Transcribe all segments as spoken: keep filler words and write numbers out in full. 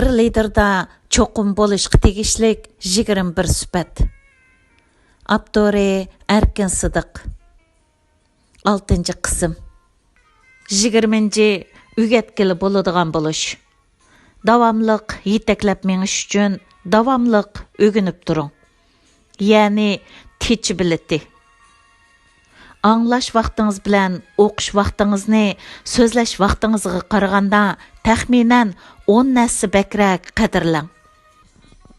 بىر لىدېردا چوقۇم بولۇشقا تېگىشلىك يىگىرمە بىر سۈپەت. ئاپتورى: ئەركىن سىدىق. ئالتىنچى قىسىم. يىگىرمىنچى، ئۆگەتكىلى بولىدىغان بولۇش. داۋاملىق يېتەكلەپ مېڭىش ئۈچۈن داۋاملىق ئۆگىنىپ تۇرۇڭ. يەنى تېچىبىلىتى. ئاڭلاش ۋاقتىڭىز بىلەن ئوقۇش ۋاقتىڭىزنى سۆزلەش ۋاقتىڭىزغا قارىغاندا تەخمىنەن ئون ھەسسە بەكرەك قەدىرلەڭ.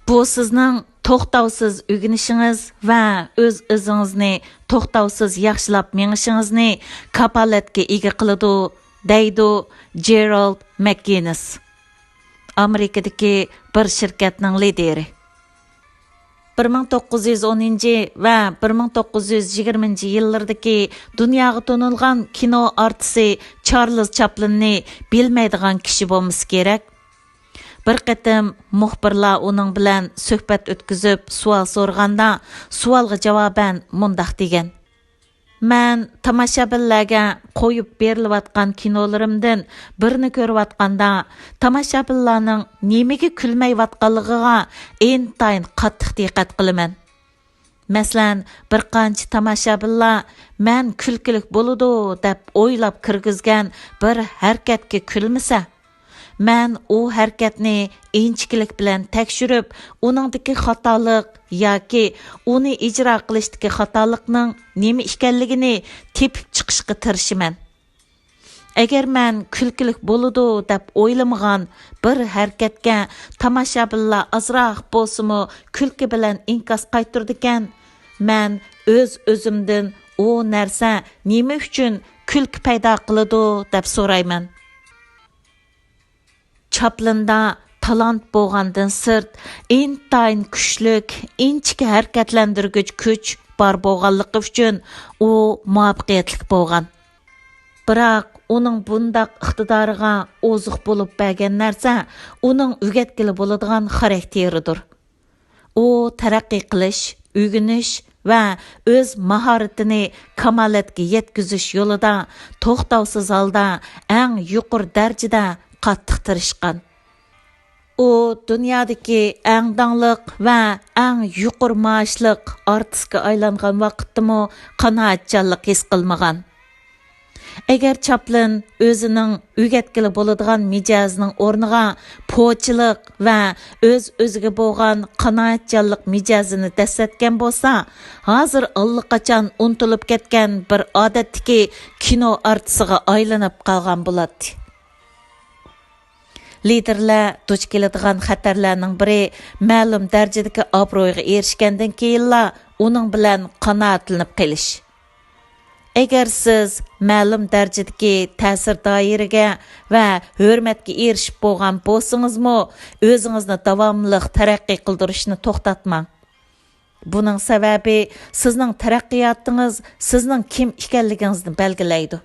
بۇ سىزنىڭ توختاۋسىز ئۆگىنىشىڭىز ۋە ئۆز-ئۆزىڭىزنى توختاۋسىز ياخشىلاپ مېڭىشىڭىزنى كاپالەتكە ئىگە قىلىدۇ، دەيدۇ جېرالد مەكگىننېس، ئامېرىكىدىكى بىر شىركەتنىڭ لىدىرى. بىر مىڭ توققۇز يۈز ئونىنچى ۋە بىر مىڭ توققۇز يۈز يىگىرمىنچى يىللىرىدىكى دۇنياغا تونۇلغان كىنو ئارتىسى چارلىز چاپلىننى بىلمەيدىغان كىشى بولمىسا كېرەك. بىر قېتىم مۇخبىرلار ئۇنىڭ بىلەن سۆھبەت ئۆتكۈزۈپ سوئال سورىغاندا، سوئالغا جاۋابەن مۇنداق دېگەن: مەن تاماشابىنلارغا قويۇپ بېرىلىۋاتقان كىنولىرىمدىن بىرنى كۆرۈۋاتقاندا، تاماشابىنلارنىڭ نېمىگە كۈلمەيۋاتقانلىقىغا ئىنتايىن قاتتىق دىققەت قىلىمەن. مەسىلەن، بىر قانچە تاماشابىنلار مەن كۈلكىلىك بولىدۇ دەپ ئويلاپ كىرگۈزگەن بىر ھەرىكەتكە كۈلمىسە، مەن ئۇ ھەرىكەتنى ئىنچىكىلىك بىلەن تەكشۈرۈپ، ئۇنىڭدىكى خاتالىق ياكى ئۇنى ئىجرا قىلىشتىكى خاتالىقنىڭ نېمە ئىكەنلىكىنى تېپىپ چىقىشقا تىرىشىمەن. ئەگەر مەن كۈلكىلىك بولىدۇ دەپ ئويلىمىغان بىر ھەرىكەتكە تاماشابىنلار ئازراق بولسىمۇ كۈلكە بىلەن ئىنكاس قايتۇرىدىكەن، مەن ئۆز-ئۆزۈمدىن ئۇ نەرسە نېمە ئۈچۈن كۈلكە پەيدا قىلىدۇ دەپ سورايمەن. چاپلىندا تالانت بولغاندىن سىرت، ئىنتايىن كۈچلۈك، ئىنچىكە ھەرىكەتلەندۈرگۈچ كۈچ بار بولغانلىقى ئۈچۈن ئۇ مۇۋەپپەقىيەتلىك بولغان. بىراق ئۇنىڭ بۇنداق ئىقتىدارىغا ئوزۇق بولۇپ بەرگەن نەرسە ئۇنىڭ ئۆگەتكىلى بولىدىغان خاراكتېرىدۇر. ئۇ تەرەققىي قىلىش، ئۆگىنىش ۋە ئۆز ماھارىتىنى كامالەتكە يەتكۈزۈش يولىدا توختاۋسىز ھالدا ئەڭ يۇقىرى دەرىجىدە قاتتىق تىرىشقان. ئۇ دۇنيادىكى ئەڭ داڭلىق ۋە ئەڭ يۇقىرى مائاشلىق ئارتىسقا ئايلانغان ۋاقىتتىمۇ قانائەتچانلىق ھېس قىلمىغان. ئەگەر چاپلىن ئۆزىنىڭ ئۆگەتكىلى بولىدىغان مىجەزىنىڭ ئورنىغا پوچىلىق ۋە ئۆز-ئۆزىگە بولغان قانائەتچانلىق مىجەزىنى دەسسەتكەن بولسا، ھازىر ئاللىقاچان ئۇنتۇلۇپ كەتكەن بىر ئادەتتىكى كىنو ئارتىسىغا ئايلىنىپ قالغان بولاتتى. لىدېرلەر دۇچ كېلىدىغان خەتەرلەرنىڭ بىرى مەلۇم دەرىجىدىكى ئابرۇيغا ئېرىشكەندىن كېيىنلا ئۇنىڭ بىلەن قانائەتلىنىپ قېلىش. ئەگەر سىز مەلۇم دەرىجىدىكى تەسىر دائىرىگە ۋە ھۆرمەتكە ئېرىشىپ بولغان بولسىڭىزمۇ، ئۆزىڭىزنى داۋاملىق تەرەققىي قىلدۇرۇشنى توختاتماڭ. بۇنىڭ سەۋەبى سىزنىڭ تەرەققىياتىڭىز سىزنىڭ كىم ئىكەنلىكىڭىزنى بەلگىلەيدۇ.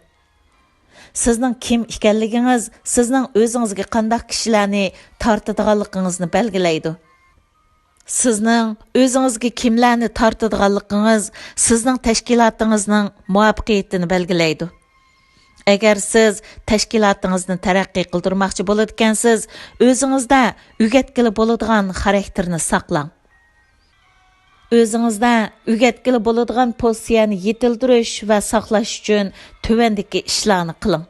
سىزنىڭ كىم ئىكەنلىكىڭىز سىزنىڭ ئۆزىڭىزگە قانداق كىشىلەرنى تارتىدىغانلىقىڭىزنى بەلگىلەيدۇ. سىزنىڭ ئۆزىڭىزگە كىملەرنى تارتىدىغانلىقىڭىز سىزنىڭ تەشكىلاتىڭىزنىڭ مۇۋەپپەقىيىتىنى بەلگىلەيدۇ. ئەگەر سىز تەشكىلاتىڭىزنى تەرەققىي قىلدۇرماقچى بولىدىكەنسىز، ئۆزىڭىزدە ئۆگەتكىلى بولىدىغان خاراكتېرنى ساقلاڭ. ئۆزىڭىزدە ئۆگەتكىلى بولىدىغان پوزىتسىيەنى يېتىلدۈرۈش ۋە ساقلاش ئۈچۈن تۆۋەندىكى ئىشلارنى قىلىڭ.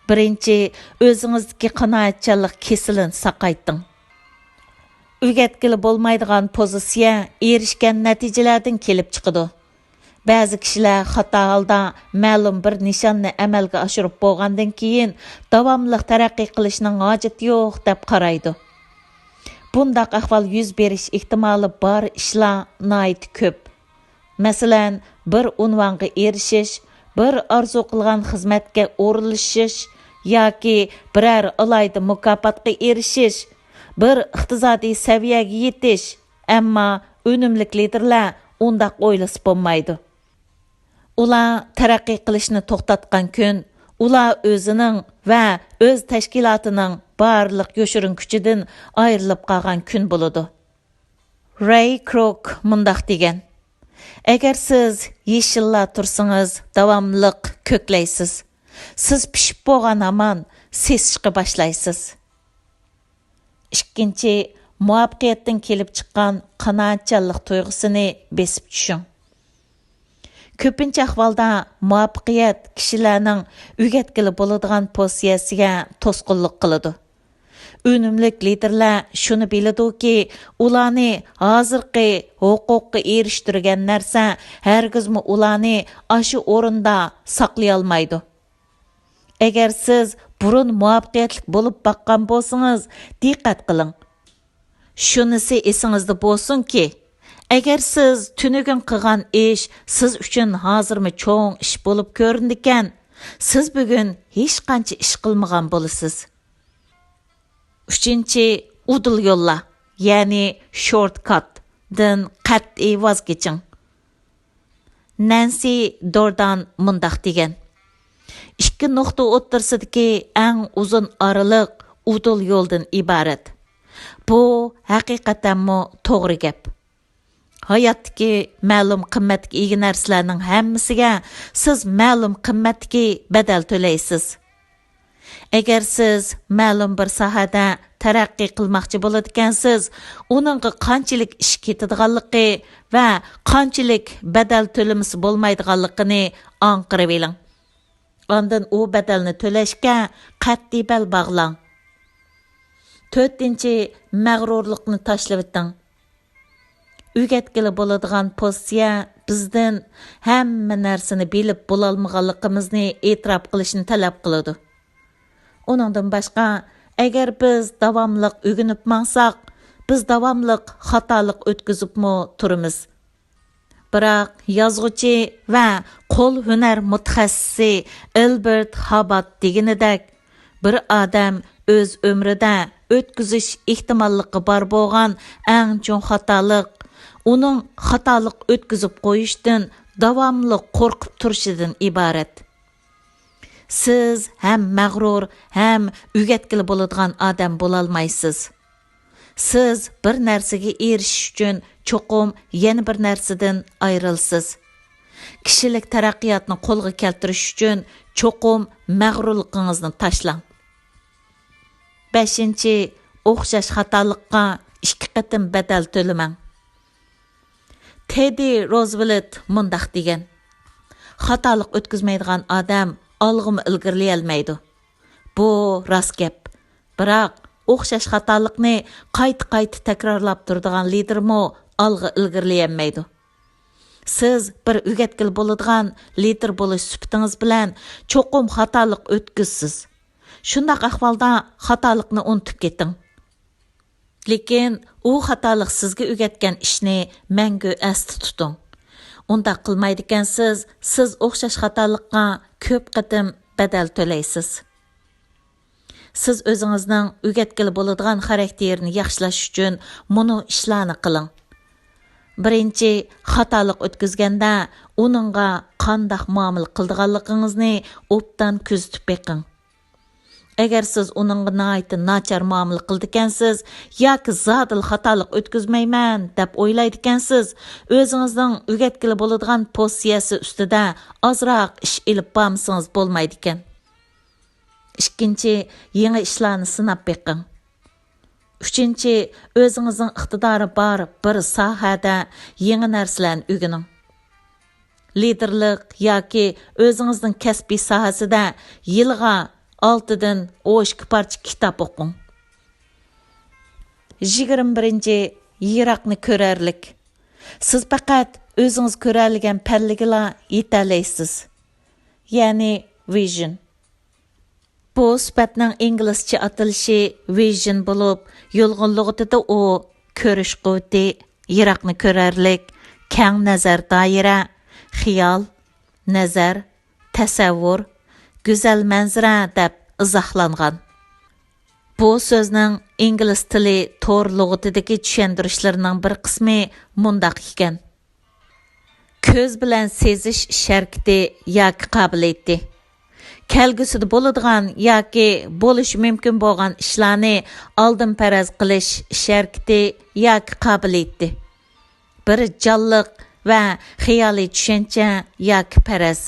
بىرىنچى، ئۆزىڭىزدىكى قانائەتچانلىق كېسىلىنى ساقايتىڭ. ئۆگەتكىلى بولمايدىغان پوزىتسىيە ئېرىشكەن نەتىجىلەردىن كېلىپ چىقىدۇ. بەزى كىشىلەر خاتا ھالدا مەلۇم بىر نىشاننى ئەمەلگە ئاشۇرۇپ بولغاندىن كېيىن، داۋاملىق تەرەققىي قىلىشنىڭ ھاجىتى يوق دەپ قارايدۇ. بۇنداق ئەھۋال يۈز بېرىش ئېھتىمالى بار ئىشلار ناھايىتى كۆپ. مەسىلەن، بىر ئۇنۋانغا ئېرىشىش، بىر ئارزۇ قىلغان خىزمەتكە ئورۇنلىشىش ياكى بىرەر ئالاھىدە مۇكاپاتقا ئېرىشىش، بىر ئىقتىسادىي سەۋىيەگە يېتىش، ئەمما ئۈنۈملۈك لىدېرلار ئۇنداق ئويلىسا بولمايدۇ. ئۇلار تەرەققىي قىلىشنى توختاتقان كۈن، ئۇلار ئۆزىنىڭ ۋە ئۆز تەشكىلاتىنىڭ بارلىق يوشۇرۇن كۈچىدىن ئايرىلىپ قالغان كۈن بولىدۇ. رەي كروك مۇنداق دېگەن: ئەگەر سىز يېشىللا تۇرسىڭىز، داۋاملىق كۆكلەيسىز. سىز پىشىپ بولغان ھامان سېسىشقا باشلايسىز. ئىككىنچى، مۇۋەپپەقىيەتتىن كېلىپ چىققان قانائەتچانلىق تۇيغۇسىنى بېسىپ چۈشۈڭ. كۆپىنچە ئەھۋالدا مۇۋەپپەقىيەت كىشىلەرنىڭ ئۆگەتكىلى بولىدىغان پوزىتسىيەسىگە توسقۇنلۇق قىلىدۇ. ئۈنۈملۈك لىدېرلەر شۇنى بىلىدۇكى، ئۇلارنى ھازىرقى ھوقۇققا ئېرىشتۈرگەن نەرسە ھەرگىزمۇ ئۇلارنى ئاشۇ ئورۇندا ساقلىيالمايدۇ. ئەگەر سىز بۇرۇن مۇۋەپپەقىيەتلىك بولۇپ باققان بولسىڭىز، دىققەت قىلىڭ. شۇنىسى ئېسىڭىزدە بولسۇنكى، ئەگەر سىز تۈنۈگۈن قىلغان ئىش سىز ئۈچۈن ھازىرمۇ چوڭ ئىش بولۇپ كۆرۈنىدىكەن، سىز بۈگۈن ھېچقانچە ئىش قىلمىغان بولىسىز. ئۈچىنچى، ئۇدۇل يوللار، يەنى شورتكاتتىن قەتئىي ۋاز كېچىڭ. نەنسى دوردان مۇنداق دېگەن: «ئىككى نۇقتا ئوتتۇرىسىدىكى ئەڭ ئۇزۇن ئارىلىق ئۇدۇل يولدىن ئىبارەت.» بۇ ھەقىقەتەنمۇ توغرا گەپ. ھاياتتىكى مەلۇم قىممەتكە ئىگە نەرسىلەرنىڭ ھەممىسىگە سىز مەلۇم قىممەتتىكى بەدەل تۆلەيسىز. ئەگەر سىز مەلۇم بىر ساھەدە تەرەققىي قىلماقچى بولىدىكەنسىز، ئۇنىڭغا قانچىلىك ئىش كېتىدىغانلىقى ۋە قانچىلىك بەدەل تۆلىمىسە بولمايدىغانلىقىنى ئاڭقىرىۋېلىڭ. ئاندىن ئۇ بەدەلنى تۆلەشكە قەتئىي بەل باغلاڭ. تۆتىنچى، مەغرۇرلۇقنى تاشلىۋېتىڭ. ئۆگەتكىلى بولىدىغان پوزىتسىيە بىزدىن ھەممە نەرسىنى بىلىپ بولالمىغانلىقىمىزنى ئېتىراپ قىلىشنى تەلەپ قىلىدۇ. ئۇنىڭدىن باشقا، ئەگەر بىز داۋاملىق ئۆگىنىپ ماڭساق، بىز داۋاملىق خاتالىق ئۆتكۈزۈپمۇ تۇرىمىز. بىراق يازغۇچى ۋە قول ھۈنەر مۇتەخەسسىسى ئېلبېرت ھاببارد دېگىنىدەك، بىر ئادەم ئۆز ئۆمرىدە ئۆتكۈزۈش ئېھتىماللىقى بار بولغان ئەڭ چوڭ خاتالىق، ئۇنىڭ خاتالىق ئۆتكۈزۈپ قويۇشتىن داۋاملىق قورقۇپ تۇرۇشىدىن ئىبارەت. سىز ھەم مەغرۇر، ھەم ئۆگەتكىلى بولىدىغان ئادەم بولالمايسىز. سىز بىر نەرسىگە ئېرىشىش ئۈچۈن چوقۇم يەنە بىر نەرسىدىن ئايرىلىسىز. كىشىلىك تەرەققىياتنى قولغا كەلتۈرۈش ئۈچۈن چوقۇم مەغرۇرلۇقىڭىزنى تاشلاڭ. بەشىنچى، ئوخشاش خاتالىققا ئىككى قېتىم بەدەل تۆلىمەڭ. تېددى روزۋېلت مۇنداق دېگەن: «خاتالىق ئۆتكۈزمەيدىغان ئادەم ئالغىمۇ ئىلگىرىلىيەلمەيدۇ.» بۇ راست گەپ. بىراق، ئوخشاش خاتالىقنى قايتا-قايتا تەكرارلاپ تۇرىدىغان لىدىرمۇ ئالغا ئىلگىرىلىيەلمەيدۇ. سىز بىر ئۆگەتكىلى بولىدىغان لىدىر بولۇش سۈپىتىڭىز بىلەن چوقۇم خاتالىق ئۆتكۈزىسىز. شۇنداق ئەھۋالدا خاتالىقنى ئۇنتۇپ كېتىڭ. لېكىن ئۇ خاتالىق سىزگە ئۆگەتكەن ئىشنى مەڭگۈ ئەستە تۇتۇڭ. ئۇنداق قىلمايدىكەنسىز، سىز ئوخشاش خاتالىققا كۆپ قېتىم بەدەل تۆلەيسىز. سىز ئۆزىڭىزنىڭ ئۆگەتكىلى بولىدىغان خاراكتېرىنى ياخشىلاش ئۈچۈن مۇنۇ ئىشلارنى قىلىڭ. بىرىنچى، خاتالىق ئۆتكۈزگەندە ئۇنىڭغا قانداق مۇئامىلە قىلىدىغانلىقىڭىزنى ئوبدان كۆزىتىپ بېقىڭ. ئەگەر سىز ئۇنىڭغا ناھايىتى ناچار مۇئامىلە قىلىدىكەنسىز ياكى زادىلا خاتالىق ئۆتكۈزمەيمەن دەپ ئويلايدىكەنسىز، ئۆزىڭىزنىڭ ئۆگەتكىلى بولىدىغان پوزىتسىيەسى ئۈستىدە ئازراق ئىش ئېلىپ بارمىسىڭىز بولمايدىكەن. ئىككىنچى، يېڭى ئىشلارنى سىناپ بېقىڭ. ئۈچىنچى، ئۆزىڭىزنىڭ ئىقتىدارى بار بىر ساھەدە يېڭى نەرسىلەرنى ئۆگىنىڭ. لىدېرلىق ياكى ئۆزىڭىزنىڭ كەسپىي ساھەسىدە يىلىغا ئالتىدىن ئون ئىككى پارچە كىتاب ئوقۇڭ. يىگىرمە بىرىنچى، يىراقنى كۆرەرلىك. سىز پەقەت ئۆزىڭىز كۆرەلىگەن پەللىگىلا يېتەلەيسىز. يەنى ۋىژن. بۇ سۈپەتنىڭ ئىنگلىزچە ئاتىلىشى ۋىژن بولۇپ، يۇلغۇن لۇغىتىدە ئۇ كۆرۈش قۇۋۋىتى، يىراقنى كۆرەرلىك، كەڭ نەزەر دائىرە، خىيال، نەزەر، تەسەۋۋۇر، گۈزەل مەنزىرە دەپ ئىزاھلانغان. بۇ سۆزنىڭ ئىنگلىز تىلى تور لۇغىتىدىكى چۈشەندۈرۈشلىرىنىڭ بىر قىسمى مۇنداق ئىكەن: كۆز بىلەن سېزىش ئىش ھەرىكىتى ياكى قابىلىيىتى. كەلگۈسىدە بولىدىغان ياكى بولۇشى مۇمكىن بولغان ئىشلارنى ئالدىن پەرەز قىلىش ئىش ھەرىكىتى ياكى قابىلىيىتى. بىر جانلىق ۋە خىيالىي چۈشەنچە ياكى پەرەز.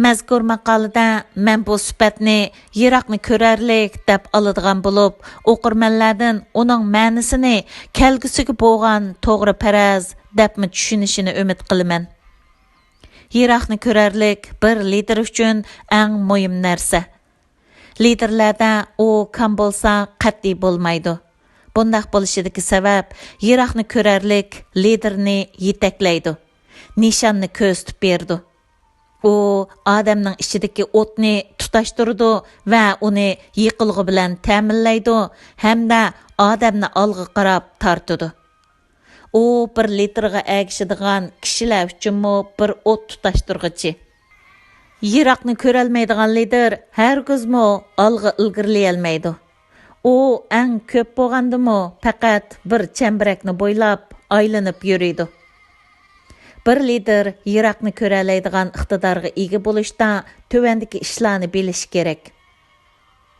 مەزكۇر ماقالىدە مەن بۇ سۈپەتنى يىراقنى كۆرەرلىك دەپ ئالىدىغان بولۇپ، ئوقۇرمەنلەردىن ئۇنىڭ مەنىسىنى كەلگۈسىگە بولغان توغرا پەرەز دەپمۇ چۈشىنىشىنى ئۈمىد قىلىمەن. يىراقنى كۆرەرلىك بىر لىدېر ئۈچۈن ئەڭ مۇھىم نەرسە. لىدېرلەردە ئۇ كام بولسا قەتئىي بولمايدۇ. بۇنداق بولۇشىدىكى سەۋەب، يىراقنى كۆرەرلىك لىدېرنى يېتەكلەيدۇ، نىشاننى كۆرسىتىپ بېرىدۇ. ئۇ ئادەمنىڭ ئىچىدىكى ئوتنى تۇتاشتۇرىدۇ ۋە ئۇنى يېقىلغۇ بىلەن تەمىنلەيدۇ ھەمدە ئادەمنى ئالغا قاراپ تارتىدۇ. ئۇ بىر لىدېرغا ئەگىشىدىغان كىشىلەر ئۈچۈنمۇ بىر ئوت تۇتاشتۇرغۇچى. يىراقنى كۆرەلمەيدىغان لىدېر ھەرگىزمۇ ئالغا ئىلگىرىلىيەلمەيدۇ. ئۇ ئەڭ كۆپ بولغاندىمۇ پەقەت بىر چەمبىرەكنى بويلاپ ئايلىنىپ يۈرىدۇ. بىر لىدېر يىراقنى كۆرەلەيدىغان ئىقتىدارغا ئىگە بولۇشتا تۆۋەندىكى ئىشلارنى بىلىشى كېرەك.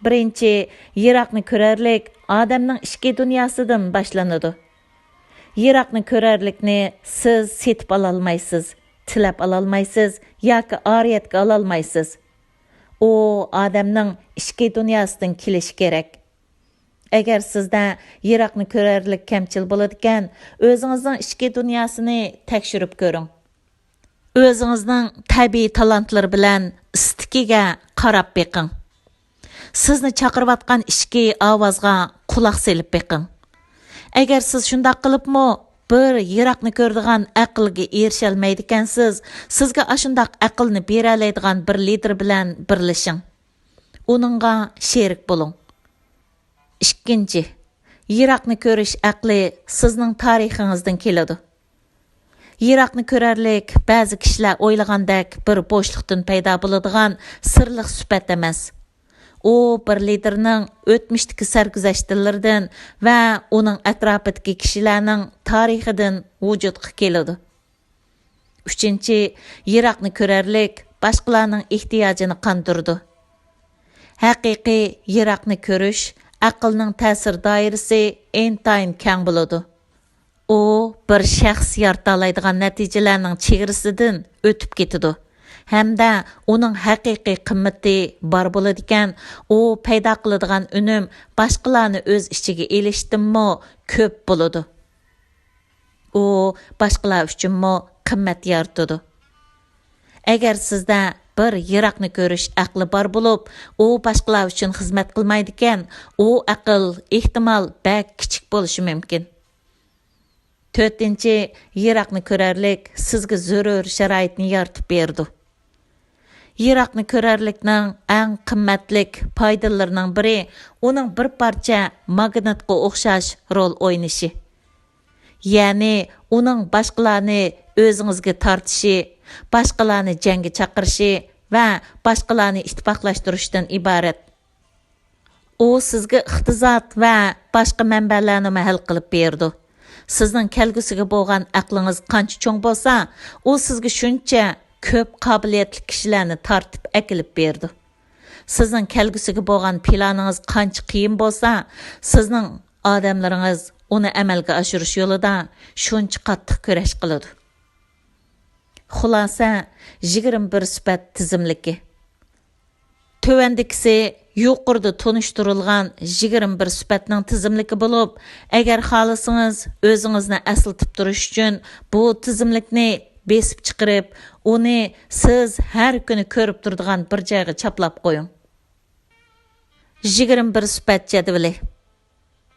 بىرىنچى، يىراقنى كۆرەرلىك ئادەمنىڭ ئىچكى دۇنياسىدىن باشلىنىدۇ. يىراقنى كۆرەرلىكنى سىز سېتىپ ئالالمايسىز، تىلەپ ئالالمايسىز ياكى ئارىيەتكە ئالالمايسىز. ئۇ ئادەمنىڭ ئىچكى دۇنياسىدىن كېلىشى كېرەك. ئەگەر سىزدە يىراقنى كۆرەرلىك كەمچىل بولىدىكەن، ئۆزىڭىزنىڭ ئىچكى دۇنياسىنى تەكشۈرۈپ كۆرۈڭ. ئۆزىڭىزنىڭ تەبىئىي تالانتلىرى بىلەن ئىستىكىگە قاراپ بېقىڭ. سىزنى چاقىرىۋاتقان ئىچكى ئاۋازغا قۇلاق سېلىپ بېقىڭ. ئەگەر سىز شۇنداق قىلىپمۇ بىر يىراقنى كۆرىدىغان ئەقىلگە ئېرىشەلمەيدىكەنسىز، سىزگە ئاشۇنداق ئەقىلنى بېرەلەيدىغان بىر لىدېر بىلەن بىرلىشىڭ. ئۇنىڭغا شېرىك بولۇڭ. ئىككىنچى، يىراقنى كۆرۈش ئەقلى سىزنىڭ تارىخىڭىزدىن كېلىدۇ. يىراقنى كۆرەرلىك بەزى كىشىلەر ئويلىغاندەك بىر بوشلۇقتىن پەيدا بولىدىغان سىرلىق سۈپەت ئەمەس. ئۇ بىر لىدېرنىڭ ئۆتمۈشتىكى سەرگۈزەشتلىرىدىن ۋە ئۇنىڭ ئەتراپىدىكى كىشىلەرنىڭ تارىخىدىن ۋۇجۇدقا كېلىدۇ. ئۈچىنچى، يىراقنى كۆرەرلىك باشقىلارنىڭ ئېھتىياجىنى قاندۇرىدۇ. ھەقىقىي يىراقنى كۆرۈش ئەقىلنىڭ تەسىر دائىرىسى ئىنتايىن كەڭ بولىدۇ. ئۇ بىر شەخس يارىتالايدىغان نەتىجىلەرنىڭ چېگرىسىدىن ئۆتۈپ كېتىدۇ ھەمدە ئۇنىڭ ھەقىقىي قىممىتى بار بولىدىكەن، ئۇ پەيدا قىلىدىغان ئۈنۈم باشقىلارنى ئۆز ئىچىگە ئېلىشتىنمۇ كۆپ بولىدۇ. ئۇ باشقىلار ئۈچۈنمۇ قىممەت يارىتىدۇ. ئەگەر سىزدە بىر يىراقنى كۆرۈش ئەقلى بار بولۇپ، ئۇ باشقىلار ئۈچۈن خىزمەت قىلمايدىكەن، ئۇ ئەقىل ئېھتىمال بەك كىچىك بولۇشى مۇمكىن. تۆتىنچى، يىراقنى كۆرەرلىك سىزگە زۆرۈر شارائىتنى يارىتىپ بېرىدۇ. يىراقنى كۆرەرلىكنىڭ ئەڭ قىممەتلىك پايدىلىرىنىڭ بىرى ئۇنىڭ بىر پارچە ماگنىتقا ئوخشاش رول ئوينىشى. يەنى ئۇنىڭ باشقىلارنى ئۆزىڭىزگە تارتىشى، باشقىلارنى جەڭگە چاقىرىشى ۋە باشقىلارنى ئىتتىپاقلاشتۇرۇشتىن ئىبارەت. ئۇ سىزگە ئىقتىساد ۋە باشقا مەنبەلەرنىمۇ ھەل قىلىپ بېرىدۇ. سىزنىڭ كەلگۈسىگە بولغان ئەقلىڭىز قانچە چوڭ بولسا، ئۇ سىزگە شۇنچە كۆپ قابىلىيەتلىك كىشىلەرنى تارتىپ ئەكېلىپ بېرىدۇ. سىزنىڭ كەلگۈسىگە بولغان پىلانىڭىز قانچە قىيىن بولسا، سىزنىڭ ئادەملىرىڭىز ئۇنى ئەمەلگە ئاشۇرۇش يولىدا شۇنچە قاتتىق كۈرەش قىلىدۇ. خۇلاسە، يىگىرمە بىر سۈپەت تىزىملىكى. تۆۋەندىكىسى يۇقىرىدا تونۇشتۇرۇلغان يىگىرمە بىر سۈپەتنىڭ تىزىملىكى بولۇپ، ئەگەر خالىسىڭىز، ئۆزىڭىزنى ئەسلىتىپ تۇرۇش ئۈچۈن بۇ تىزىملىكنى بېسىپ چىقىرىپ، ئۇنى سىز ھەر كۈنى كۆرۈپ تۇرىدىغان بىر جايغا چاپلاپ قويۇڭ. يىگىرمە بىر سۈپەت جەدۋىلى.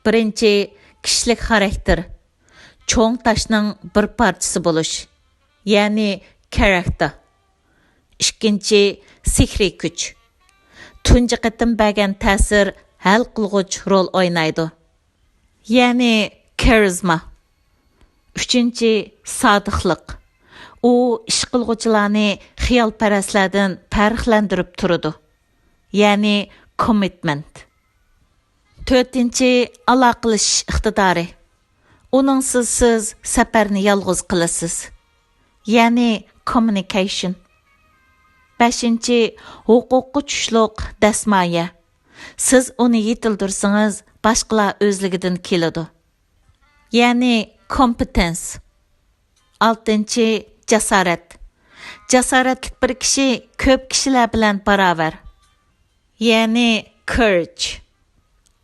بىرىنچى، كىشىلىك خاراكتېر. چوڭ تاشنىڭ بىر پارچىسى بولۇش، يەنى كارەكتېر. ئىككىنچى، سېھرىي كۈچ. تۇنجى قېتىم بەرگەن تەسىر ھەل قىلغۇچ رول ئوينايدۇ، يەنى كارىزما. ئۈچىنچى، سادىقلىق. ئۇ ئىش قىلغۇچىلارنى خىيالپەرەسلەردىن پەرقلەندۈرۈپ تۇرىدۇ، يەنى كوممىتمېنت. تۆتىنچى، ئالاقىلىشىش ئىقتىدارى. ئۇنىڭسىز سىز سەپەرنى يالغۇز قىلىسىز، يەنى كوممۇنىكېيشن. بەشىنچى، ھوقۇققا چۈشلۈق دەسمايە. سىز ئۇنى يېتىلدۈرسىڭىز، باشقىلار ئۆزلۈكىدىن كېلىدۇ، يەنى كومپېتېنس. ئالتىنچى، جاسارەت. جاسارەتلىك بىر كىشى كۆپ كىشىلەر بىلەن باراۋەر. يەنى courage.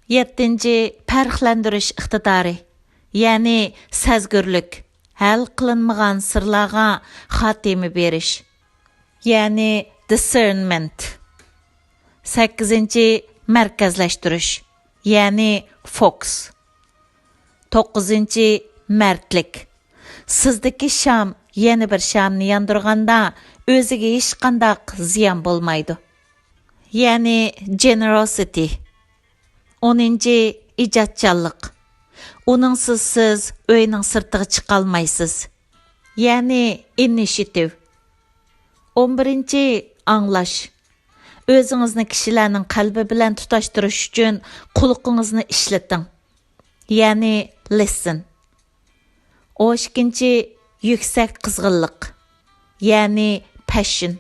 يەتتىنچى، پەرقلەندۈرۈش ئىقتىدارى، يەنى سەزگۈرلۈك، ھەل قىلىنمىغان سىرلارغا خاتىمە بېرىش، يەنى discernment. سەككىزىنچى، مەركەزلەشتۈرۈش، يەنى فوكۇس. توققۇزىنچى، مەردلىك. سىزدىكى شام يەنە بىر شامنى ياندۇرغاندا، ئۆزىگە ھېچقانداق زىيان بولمايدۇ. يەنى generosity. ئونىنچى، ئىجادچانلىق. ئۇنىڭسىز سىز ئۆينىڭ سىرتىغا چىقالمايسىز. يەنى initiative. ئون بىرىنچى، ئاڭلاش. ئۆزىڭىزنى كىشىلەرنىڭ قەلبى بىلەن تۇتاشتۇرۇش ئۈچۈن قۇلىقىڭىزنى ئىشلىتىڭ. يەنى listen. ئون ئىككىنچى، يۈكسەك قىزغىنلىق، يەنى passion.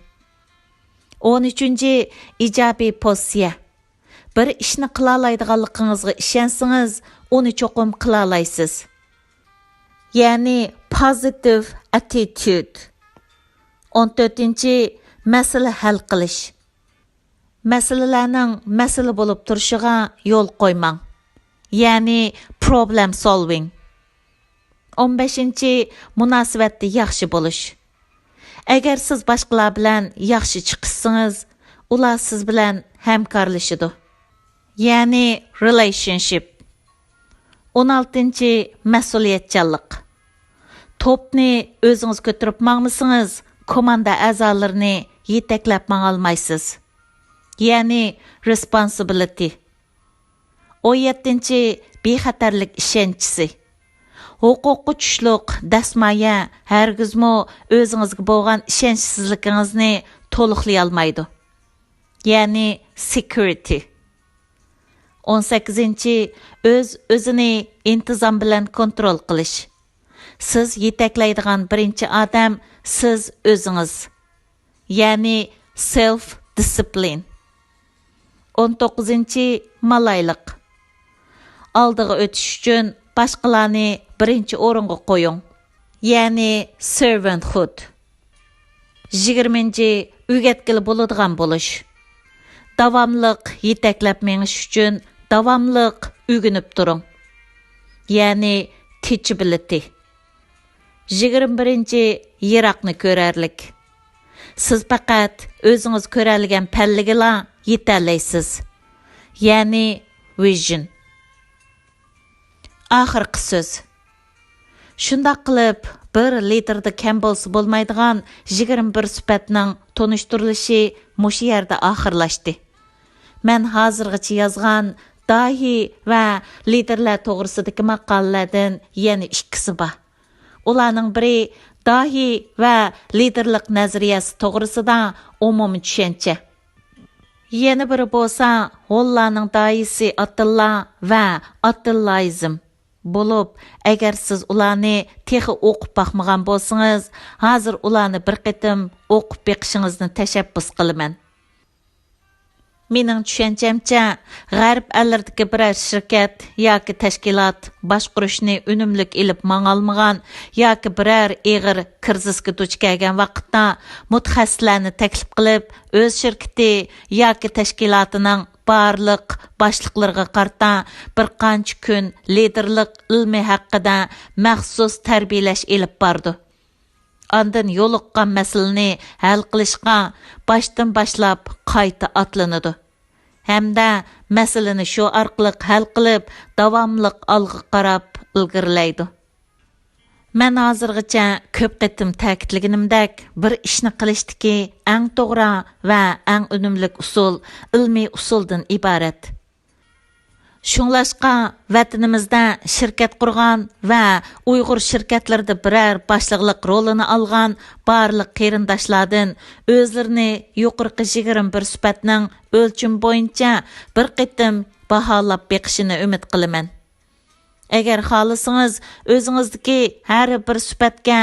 ئون ئۈچىنچى، ئىجابىي پوزىتسىيە. بىر ئىشنى قىلالايدىغانلىقىڭىزغا ئىشەنسىڭىز، ئۇنى چوقۇم قىلالايسىز. يەنى positive attitude. ئون تۆتىنچى، مەسىلە ھەل قىلىش. مەسىلىلەرنىڭ مەسىلە بولۇپ تۇرۇشىغا يول قويماڭ. يەنى problem solving. ئون بەشىنچى، مۇناسىۋەتتە ياخشى بولۇش. ئەگەر سىز باشقىلار بىلەن ياخشى چىقىشسىڭىز، ئۇلار سىز بىلەن ھەمكارلىشىدۇ. يەنى relationship. ئون ئالتىنچى، مەسئۇلىيەتچانلىق. توپنى ئۆزىڭىز كۆتۈرۈپ ماڭمىسىڭىز، كوماندا ئەزالىرىنى يېتەكلەپ ماڭالمايسىز. يەنى responsibility. ئون يەتتىنچى، بىخەتەرلىك ئىشەنچىسى. ھوقۇققا چۈشلۈق دەسمايە ھەرگىزمۇ ئۆزىڭىزگە بولغان ئىشەنچسىزلىكىڭىزنى تولۇقلىيالمايدۇ. يەنى security. ئون سەككىزىنچى، ئۆز-ئۆزىنى ئىنتىزام بىلەن كونترول قىلىش. سىز يېتەكلەيدىغان بىرىنچى ئادەم سىز ئۆزىڭىز. يەنى self discipline. ئون توققۇزىنچى، مالايلىق. ئالدىغا ئۆتۈش ئۈچۈن باشقىلارنى بىرىنچى ئورۇنغا قويۇڭ. يەنى servanthood. يىگىرمىنچى، ئۆگەتكىلى بولىدىغان بولۇش. داۋاملىق يېتەكلەپ مېڭىش ئۈچۈن داۋاملىق ئۆگىنىپ تۇرۇڭ. يەنى teachability. يىگىرمە بىرىنچى، يىراقنى كۆرەرلىك. سىز پەقەت ئۆزىڭىز كۆرەلىگەن پەللىگىلا يېتەلەيسىز. يەنى vision. ئاخىرقى سۆز. شۇنداق قىلىپ، بىر لىدىردا كەم بولسا بولمايدىغان يىگىرمە بىر سۈپەتنىڭ تونۇشتۇرۇلۇشى مۇشۇ يەردە ئاخىرلاشتى. مەن ھازىرغىچە يازغان داھىي ۋە لىدىرلار توغرىسىدىكى ماقالىلەردىن يەنە ئىككىسى بار. ئۇلارنىڭ بىرى داھىي ۋە لىدىرلىق نەزەرىيەسى توغرىسىدا ئومۇمىي چۈشەنچە. يەنە بىرى بولسا ھوللانىڭ داھىيسى ئاتىللا ۋە ئاتىللايىزم بولۇپ، ئەگەر سىز ئۇلارنى تېخى ئوقۇپ باقمىغان بولسىڭىز، ھازىر ئۇلارنى بىر قېتىم ئوقۇپ بېقىشىڭىزنى تەشەببۇس قىلىمەن. مېنىڭ چۈشەنچەمچە، غەرب ئەللىرىدىكى بىرەر شىركەت ياكى تەشكىلات باشقۇرۇشنى ئۈنۈملۈك ئېلىپ ماڭالمىغان ياكى بىرەر ئېغىر كىرىزىسكە دۇچ كەلگەن ۋاقىتتا مۇتەخەسسىسلەرنى تەكلىپ قىلىپ، ئۆز شىركىتى ياكى تەشكىلاتىنىڭ بارلىق باشلىقلىرىغا قارىتا بىر قانچە كۈن لىدېرلىق ئىلمى ھەققىدە مەخسۇس تەربىيەلەش ئېلىپ بارىدۇ. ئاندىن يولۇققان مەسىلىنى ھەل قىلىشقا باشتىن باشلاپ قايتا ئاتلىنىدۇ ھەمدە مەسىلىنى شۇ ئارقىلىق ھەل قىلىپ، داۋاملىق ئالغا قاراپ ئىلگىرىلەيدۇ. مەن ھازىرغىچە كۆپ قېتىم تەكىتلىگىنىمدەك، بىر ئىشنى قىلىشتىكى ئەڭ توغرا ۋە ئەڭ ئۈنۈملۈك ئۇسۇل ئىلمىي ئۇسۇلدىن ئىبارەت. شۇڭلاشقا، ۋەتىنىمىزدە شىركەت قۇرغان ۋە ئۇيغۇر شىركەتلىرىدە بىرەر باشلىقلىق رولىنى ئالغان بارلىق قېرىنداشلاردىن ئۆزلىرىنى يۇقىرىقى يىگىرمە بىر سۈپەتنىڭ ئۆلچىمى بويىچە بىر قېتىم باھالاپ بېقىشىنى ئۈمىد قىلىمەن. ئەگەر خالىسىڭىز، ئۆزىڭىزدىكى ھەر بىر سۈپەتكە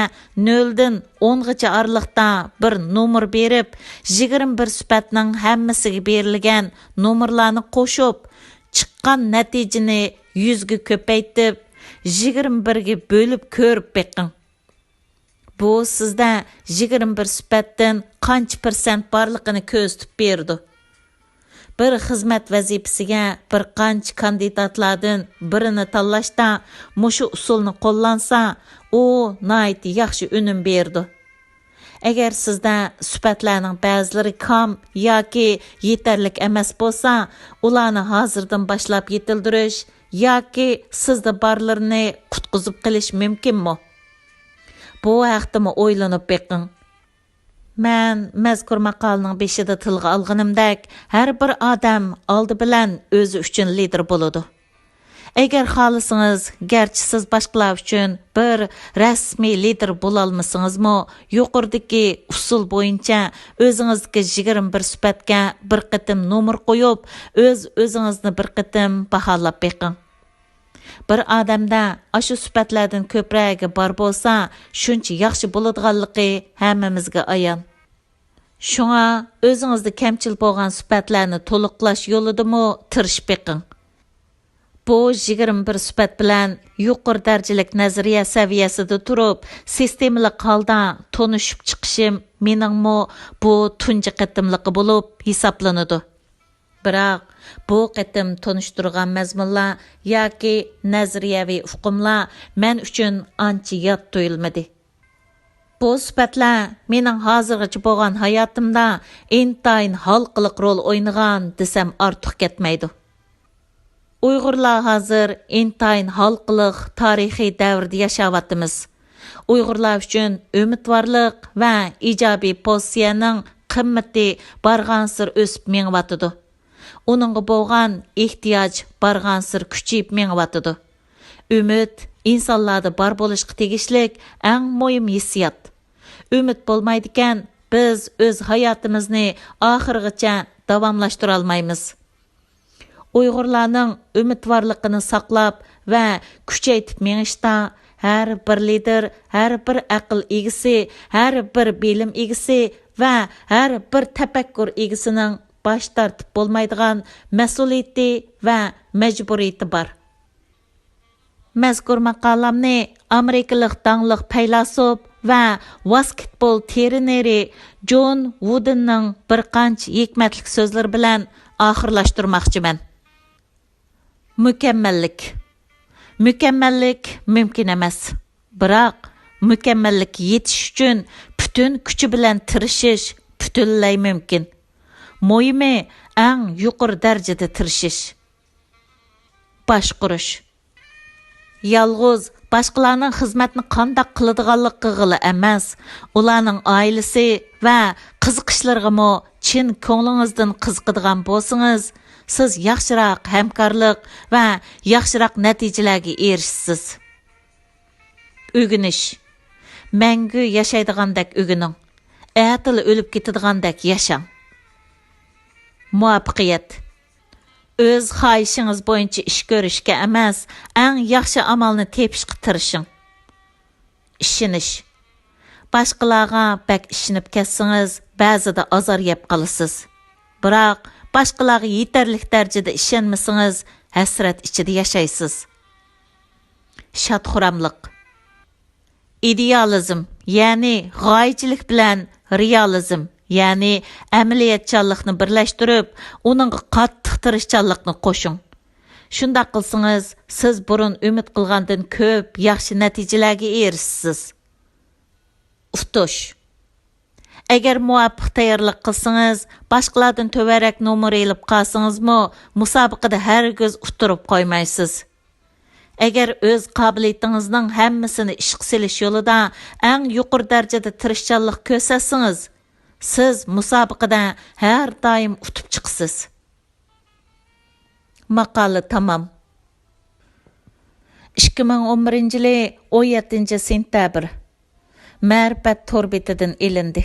نۆلدىن ئونغىچە ئارىلىقتا بىر نومۇر بېرىپ، يىگىرمە بىر سۈپەتنىڭ ھەممىسىگە بېرىلگەن نومۇرلارنى قوشۇپ، چىققان نەتىجىنى يۈزگە كۆپەيتىپ، يىگىرمە بىرگە بۆلۈپ كۆرۈپ بېقىڭ. بۇ سىزدە يىگىرمە بىر سۈپەتتىن قانچە پىرسەنت بارلىقىنى كۆرسىتىپ بېرىدۇ. بىر خىزمەت ۋەزىپىسىگە بىر قانچە كاندىداتلاردىن بىرىنى تاللاشتا مۇشۇ ئۇسۇلنى قوللانسا، ئۇ ناھايىتى ياخشى ئۈنۈم بېرىدۇ. ئەگەر سىزدە سۈپەتلەرنىڭ بەزىلىرى كام ياكى يېتەرلىك ئەمەس بولسا، ئۇلارنى ھازىردىن باشلاپ يېتىلدۈرۈش ياكى سىزدە بارلىرىنى قۇتقۇزۇپ قېلىش مۇمكىنمۇ؟ بۇ ھەقتىمۇ ئويلىنىپ بېقىڭ. مەن مەزكۇر ماقالىنىڭ بېشىدا تىلغا ئالغىنىمدەك، ھەر بىر ئادەم ئالدى بىلەن ئۆزى ئۈچۈن لىدىر بولىدۇ. ئەگەر خالىسىڭىز، گەرچە سىز باشقىلار ئۈچۈن بىر رەسمىي لىدىر بولالمىسىڭىزمۇ، يۇقىرىدىكى ئۇسۇل بويىچە ئۆزىڭىزدىكى يىگىرمە بىر سۈپەتكە بىر قېتىم نومۇر قويۇپ، ئۆز-ئۆزىڭىزنى بىر قېتىم باھالاپ بېقىڭ. بىر ئادەمدە ئاشۇ سۈپەتلەردىن كۆپرەكى بار بولسا، شۇنچە ياخشى بولىدىغانلىقى ھەممىمىزگە ئايان. شۇڭا ئۆزىڭىزدە كەمچىل بولغان سۈپەتلەرنى تولۇقلاش يولىدىمۇ تىرىشىپ بېقىڭ. بۇ يىگىرمە بىر سۈپەت بىلەن يۇقىرى دەرىجىلىك نەزەرىيە سەۋىيەسىدە تۇرۇپ، سىستېمىلىق ھالدا تونۇشۇپ چىقىشىم مېنىڭمۇ بۇ تۇنجى قېتىملىقى بولۇپ ھېسابلىنىدۇ. بىراق، بۇ قېتىم تونۇشتۇرغان مەزمۇنلار ياكى نەزەرىيەۋى ئۇقۇملار مەن ئۈچۈن ئانچە يات تۇيۇلمىدى. بۇ سۈپەتلەر مېنىڭ ھازىرغىچە بولغان ھاياتىمدا ئىنتايىن ھالقىلىق رول ئوينىغان دېسەم ئارتۇق كەتمەيدۇ. ئۇيغۇرلار ھازىر ئىنتايىن ھالقىلىق تارىخىي دەۋردە ياشاۋاتىمىز. ئۇيغۇرلار ئۈچۈن ئۈمىدۋارلىق ۋە ئىجابىي پوزىتسىيەنىڭ قىممىتى بارغانسېرى ئۆسۈپ مېڭىۋاتىدۇ. ئۇنىڭغا بولغان ئېھتىياج بارغانسېرى كۈچىيىپ مېڭىۋاتىدۇ. ئۈمىد ئىنسانلاردا بار بولۇشقا تېگىشلىك ئەڭ مۇھىم ھېسسىيات. ئۈمىد بولمايدىكەن، بىز ئۆز ھاياتىمىزنى ئاخىرغىچە داۋاملاشتۇرالمايمىز. ئۇيغۇرلارنىڭ ئۈمىدۋارلىقىنى ساقلاپ ۋە كۈچەيتىپ مېڭىشتا ھەر بىر لىدىر، ھەر بىر ئەقىل ئىگىسى، ھەر بىر بىلىم ئىگىسى ۋە ھەر بىر تەپەككۇر ئىگىسىنىڭ باش تارتىپ بولمايدىغان مەسئۇلىيىتى ۋە مەجبۇرىيىتى بار. مەزكۇر ماقالەمنى ئامېرىكىلىق داڭلىق پەيلاسوپ ۋە ۋاسكېتبول ترېنېرى جون ۋۇدېننىڭ بىر قانچە ھېكمەتلىك سۆزلىرى بىلەن ئاخىرلاشتۇرماقچىمەن. مۇكەممەللىك. مۇكەممەللىك مۇمكىن ئەمەس. بىراق، مۇكەممەللىككە يېتىش ئۈچۈن پۈتۈن كۈچى بىلەن تىرىشىش پۈتۈنلەي مۇمكىن. مۇھىمى، ئەڭ يۇقىرى دەرىجىدە تىرىشىش. باشقۇرۇش. يالغۇز باشقىلارنىڭ خىزمەتنى قانداق قىلىدىغانلىقىغىلا ئەمەس، ئۇلارنىڭ ئائىلىسى ۋە قىزىقىشلىرىغىمۇ چىن كۆڭلىڭىزدىن قىزىقىدىغان بولسىڭىز، سىز ياخشىراق ھەمكارلىق ۋە ياخشىراق نەتىجىلەرگە ئېرىشىسىز. ئۆگىنىش. مەڭگۈ ياشايدىغاندەك ئۆگىنىڭ. ئەتىلا ئۆلۈپ كېتىدىغاندەك ياشاڭ. مۇۋەپپەقىيەت. ئۆز خاھىشىڭىز بويىچە ئىش كۆرۈشكە ئەمەس، ئەڭ ياخشى ئامالنى تېپىشقا تىرىشىڭ. ئىشىنىش. باشقىلارغا بەك ئىشىنىپ كەتسىڭىز، بەزىدە ئازار يەپ قالىسىز. بىراق، باشقىلارغا يېتەرلىك دەرىجىدە ئىشەنمىسىڭىز، ھەسرەت ئىچىدە ياشايسىز. شاد-خۇراملىق. ئىدېئالىزم، يەنى غايىچىلىك بىلەن رېئالىزم، يەنى ئەمەلىيەتچانلىقنى بىرلەشتۈرۈپ، ئۇنىڭغا قاتتىق تىرىشچانلىقنى قوشۇڭ. شۇنداق قىلسىڭىز، سىز بۇرۇن ئۈمىد قىلغاندىن كۆپ ياخشى نەتىجىلەرگە ئېرىشىسىز. ئۇتۇش. ئەگەر مۇۋاپىق تەييارلىق قىلسىڭىز، باشقىلاردىن تۆۋەنرەك نومۇر ئېلىپ قالسىڭىزمۇ، مۇسابىقىدە ھەرگىز ئۇتتۇرۇپ قويمايسىز. ئەگەر ئۆز قابىلىيىتىڭىزنىڭ ھەممىسىنى ئىشقا سېلىش يولىدا ئەڭ يۇقىرى دەرىجىدە تىرىشچانلىق كۆرسەتسىڭىز، سىز مۇسابىقىدە ھەر دائىم ئۇتۇپ چىقىسىز. ماقالە تامام. ئىككى مىڭ ئون بىرىنچى يىلى ئون يەتتىنچى سېنتەبىر. مەرىپەت تور بېتىدىن ئېلىندى.